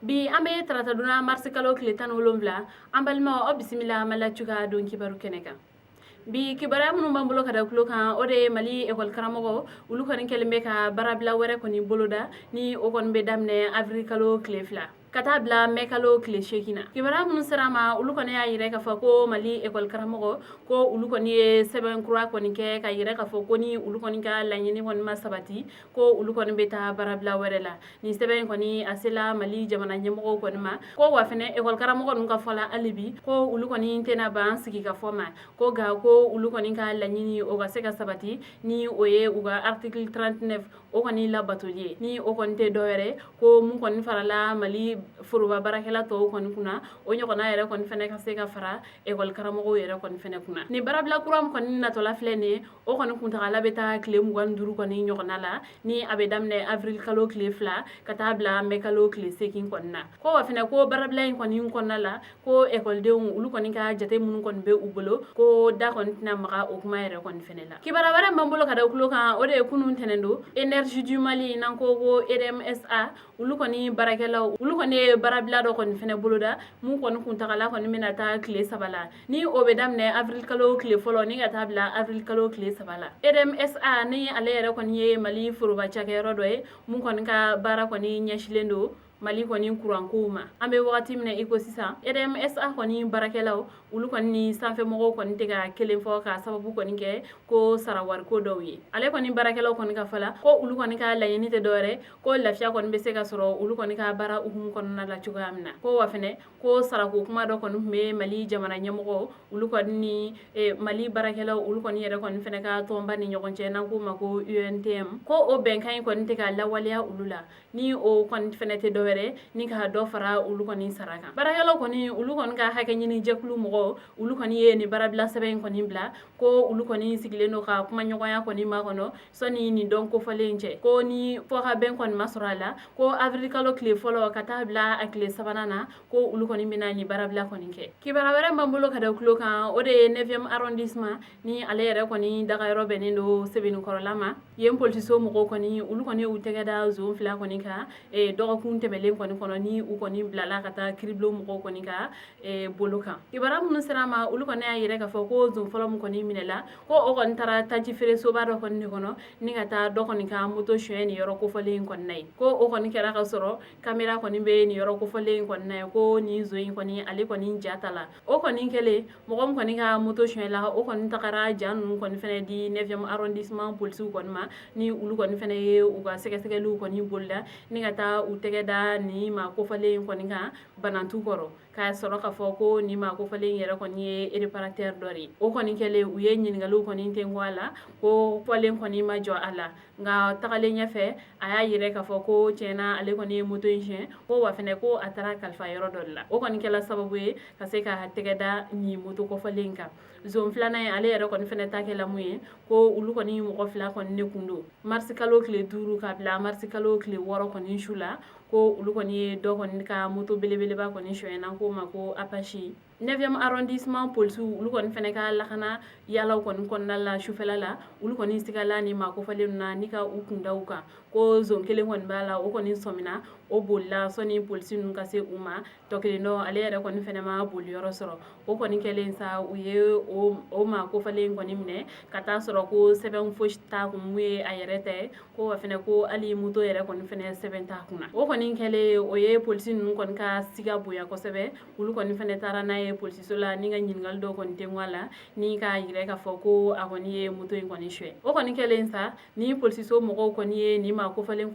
Bi an bɛ tarata don na, marisi kalo tile 17. An balimaw, aw bisimila Mali Actu ka don kibaru kɛnɛ kan. Bi kibaruya minnu b'an bolo ka da tulo kan, o de ye Mali ekɔli karamɔgɔ, olu kɔni kɛlen bɛ ka baarabila wɛrɛ kɔni boloda, ni o kɔni bɛ daminɛ avril kalo tile 2 ka taa bila mɛ kalo tile 8 na. Kibaruya minnu sera an ma, olu kɔni y'a yira k'a fɔ ko Mali ekɔli karamɔgɔ, ko olu kɔni ye sɛbɛn kura kɔni kɛ ka yira k'a fɔ ko ni olu kɔni ka laɲini kɔni ma sabati, ko olu kɔni bɛ taa baarabila wɛrɛ la. Nin sɛbɛn in kɔni, a sela Mali jamana ɲɛmɔgɔw kɔni ma. Ko wa fɛnɛ, ekɔli karamɔgɔ ninnu ka fɔ la hali bi, ko olu kɔni tɛna ban sigi ka fɔ ma, ko nka ko olu kɔni ka laɲini, o ka se ka sabati, ni o ye u ka article 39, o kɔni labatoli ye. Ni o kɔni tɛ dɔwɛrɛ, ko mun kɔni farala Mali foroba baarakɛla tɔw kɔni kunna, o ɲɔgɔnna yɛrɛ kɔni fɛnɛ ka se ka fara ekɔli karamɔgɔw yɛrɛ kɔni fɛnɛ kunna. Nin baarabila kura min kɔni natɔla filɛ nin ye, o kɔni kuntagala bɛ taa tile 25 kɔni ɲɔgɔnna la, ni a bɛ daminɛ avril kalo tile 2 ka taa bila mɛ kalo tile 8 kɔni na. Ko wa fɛnɛ, ko baarabila in kɔni kɔnɔna la, ko ekɔlidenw, olu kɔni ka jate minnu kɔni bɛ u bolo, ko da kɔni tɛna maga o kuma yɛrɛ kɔni fɛnɛ la. Kibaruya wɛrɛ b'an bolo ka da tulo kan, o de ye kunun tɛnɛn don, Énergie du Mali, n'an ko EDM-SA, olu kɔni baarakɛlaw, olu kɔni ye baarabila dɔ kɔni fɛnɛ boloda, mun kɔni kuntagala kɔni bɛna taa tile 3 la, ni o bɛ daminɛ avril kalo tile 1 ni ka taa bila avril kalo tile 3 la. EDM-SA, ni ale yɛrɛ kɔni ye Mali foroba cakɛyɔrɔ dɔ ye, mun kɔni ka baara kɔni ɲɛsilen don Mali kɔni kurankow ma. An bɛ wagati min na i ko sisan, EDM-SA kɔni baarakɛlaw, olu kɔni ni sanfɛmɔgɔw kɔni tɛ ka kelen fɔ, ka sababu kɔni kɛ ko sara wariko dɔw ye. Ale kɔni baarakɛlaw kɔni ka fɔ la, ko olu kɔni ka laɲini tɛ dɔwɛrɛ, ko lafiya kɔni bɛ se ka sɔrɔ olu kɔni ka baara hukumu kɔnɔna la cogoya min na. Ko wa fɛnɛ, ko sarako kuma dɔ kɔni tun bɛ Mali jamana ɲɛmɔgɔ, olu kɔni ni Mali baarakɛlaw, olu kɔni yɛrɛ kɔni fɛnɛ ka tɔnba ni ɲɔgɔn cɛ, n'an k'o ma ko UNTM, ko o bɛnkan in kɔni tɛ ka lawaleya olu la, ni o kɔni fɛnɛ tɛ dɔwɛrɛ ni ka dɔ fara olu kɔni sara kan. Baarakɛlaw kɔni, olu kɔni ka hakɛ ɲini jɛkulu mɔgɔw, olu kɔni ye nin baarabila sɛbɛn in kɔni bila, ko olu kɔni sigilen don ka kumaɲɔgɔnya kɔni makɔnɔ sɔni nin don kofɔlen cɛ. Ko ni fɔkabɛn kɔni ma sɔrɔ a la, ko avril kalo tile 1 ka taa bila a tile 3nan na, ko olu kɔni bɛna nin baarabila kɔni kɛ. Kibaruya wɛrɛ b'an bolo ka da tulo kan, o de ye 9e arrondissement, ni ale yɛrɛ kɔni dagayɔrɔ bɛnnen don Sebenikɔrɔla ma. Yen polisiso mɔgɔw kɔni, olu kɔni u tɛgɛ da zon 2 kɔni kan dɔgɔkun tɛmɛlen kɔni kɔnɔ, ni u kɔni bilala ka taa kiribulon mɔgɔw kɔni ka bolo kan. Kibaruya minnu sera a ma, olu kɔni y'a yira k'a fɔ ko zon fɔlɔ min kɔni minɛla, ko o kɔni taara taji feeresoba dɔ kɔni de kɔnɔ, ni ka taa dɔ kɔni ka moto suɲɛ nin yɔrɔ kofɔlen in kɔnɔna ye. Ko o kɔni kɛra ka sɔrɔ kamera kɔni bɛ nin yɔrɔ kofɔlen in kɔnɔna ye. Ko nin zon in kɔni, ale kɔni ja ta la. O kɔni kɛlen, mɔgɔ min kɔni ka moto suɲɛla, o kɔni tagara ja ninnu kɔni fɛnɛ di 9e arrondissement polisiw kɔni ma, ni olu kɔni fɛnɛ ye u ka sɛgɛsɛgɛliw kɔni bolila ni ka taa u tɛgɛ da nin maa kofɔlen in kɔni kan Banantu kɔrɔ, k'a sɔrɔ k'a fɔ ko nin maa kofɔlen in yɛrɛ kɔni ye réparateur dɔ de ye. O kɔni kɛlen, u ye ɲininkaliw kɔni tɛnku a la, ko fɔlen kɔni ma jɔ a la, nka tagalen ɲɛfɛ, a y'a yira k'a fɔ ko tiɲɛna, ale kɔni ye moto in suɲɛ, ko wa fɛnɛ, ko a taara kalifa yɔrɔ dɔ de la. O kɔni kɛla sababu ye ka se ka tɛgɛ da nin moto kofɔlen kan. Zon filanan ye, ale yɛrɛ kɔni fɛnɛ ta kɛla mun ye, ko olu kɔni mɔgɔ 2 kɔni ne kun don marisi kalo tile 5 ka bila marisi kalo tile 6 kɔni su la, ko olu kɔni ye dɔ kɔni ka moto belebeleba kɔni suɲɛ, n'an k'o ma ko Apache. 9e arrondissement polisiw, olu kɔni fɛnɛ ka lakana yalaw kɔni kɔnɔna la sufɛla la, olu kɔni sigala ni maa kofɔlen na ni ka u kunda u kan. Ko zon kelen kɔni b'a la, o kɔni sɔmina, o bolila sɔni polisi ninnu ka se u ma. Tɔ kelen dɔ, ale yɛrɛ kɔni fɛnɛ ma boli yɔrɔ sɔrɔ. O kɔni kɛlen sa, u ye o maa kofɔlen kɔni minɛ ka taa sɔrɔ ko sɛbɛn fosi t'a kun mun ye a yɛrɛ ta ye, ko wa fɛnɛ, ko hali moto yɛrɛ kɔni fɛnɛ sɛbɛn t'a kunna. O kɔni kɛlen, o ye polisi ninnu kɔni ka siga bonya kosɛbɛ. Olu kɔni fɛnɛ taara n'a ye polisiso la ni ka ɲininkali dɔw kɔni tɛnku a la, ni k'a yira k'a fɔ ko a kɔni ye moto in kɔni suɲɛ. O kɔni kɛlen sa, ni polisiso mɔgɔw kɔni ye nin maa kofɔlen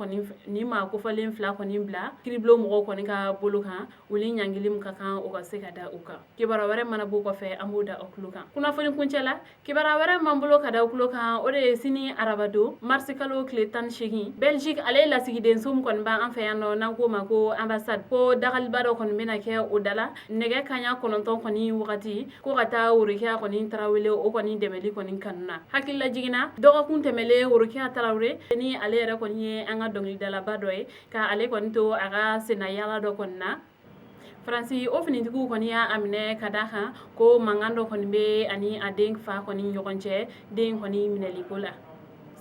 2 kɔni bila kiribulon mɔgɔw kɔni ka bolo kan, u ni ɲangili min ka kan, o ka se ka da u kan. Kibaruya wɛrɛ mana b'o kɔfɛ, an b'o da aw tulo kan kunnafoni kuncɛ la. Kibaruya wɛrɛ m'an bolo ka da tulo kan, o de ye sini arabadon, marisi kalo tile 18, Belgique ale ye lasigidenso min kɔni b'an fɛ yan nɔ, n'an k'o ma ko ambassade, ko dagaliba dɔ kɔni bɛna kɛ o da la nɛgɛ kanɲɛ 9 kɔni wagati, ko ka taa Worokiya kɔni Tarawele, o kɔni dɛmɛli kɔni kanu na. Hakilila jiginna, dɔgɔkun tɛmɛlen, Worokiya Tarawele, ni ale yɛrɛ kɔni ye an ka dɔnkilidalaba dɔ ye, ka ale kɔni to a ka senna yaala dɔ kɔni na Faransi, o finitigiw kɔni y'a minɛ ka da kan ko mankan dɔ kɔni bɛ ani a den fa kɔni ɲɔgɔn cɛ, den kɔni minɛliko la.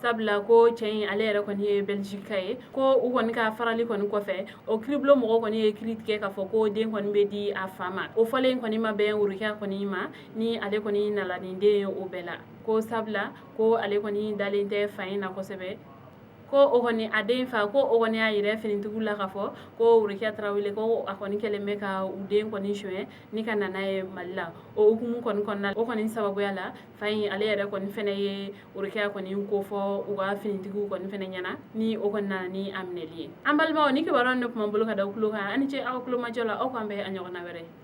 Sabula ko cɛ in ale yɛrɛ kɔni ye Belgique ka ye, ko u kɔni ka farali kɔni kɔfɛ, o kiiribulon mɔgɔw kɔni ye kiiri tigɛ k'a fɔ ko den kɔni bɛ di a fa ma. O fɔlen kɔni ma bɛn Worokiya kɔni ma, ni ale kɔni nala ni den ye o bɛɛ la, ko sabula ko ale kɔni dalen tɛ fa in na kosɛbɛ. Ko o kɔni a den fa, ko o kɔni y'a yira finitigiw la k'a fɔ ko Worokiya Tarawele, ko a kɔni kɛlen bɛ ka u den kɔni suɲɛ ni ka na n'a ye Mali la. O hukumu kɔni kɔnɔna, o kɔni sababuya la, fa in ale yɛrɛ kɔni fɛnɛ ye Worokiya kɔni ko fɔ u ka finitigiw kɔni fɛnɛ ɲɛna, ni o kɔni nana ni a minɛli ye. An balimaw, ni kibaruya de tun b'an bolo ka da tulo kan. Aw ni ce aw tulomajɔ la. Aw k'an bɛn a ɲɔgɔnna wɛrɛ.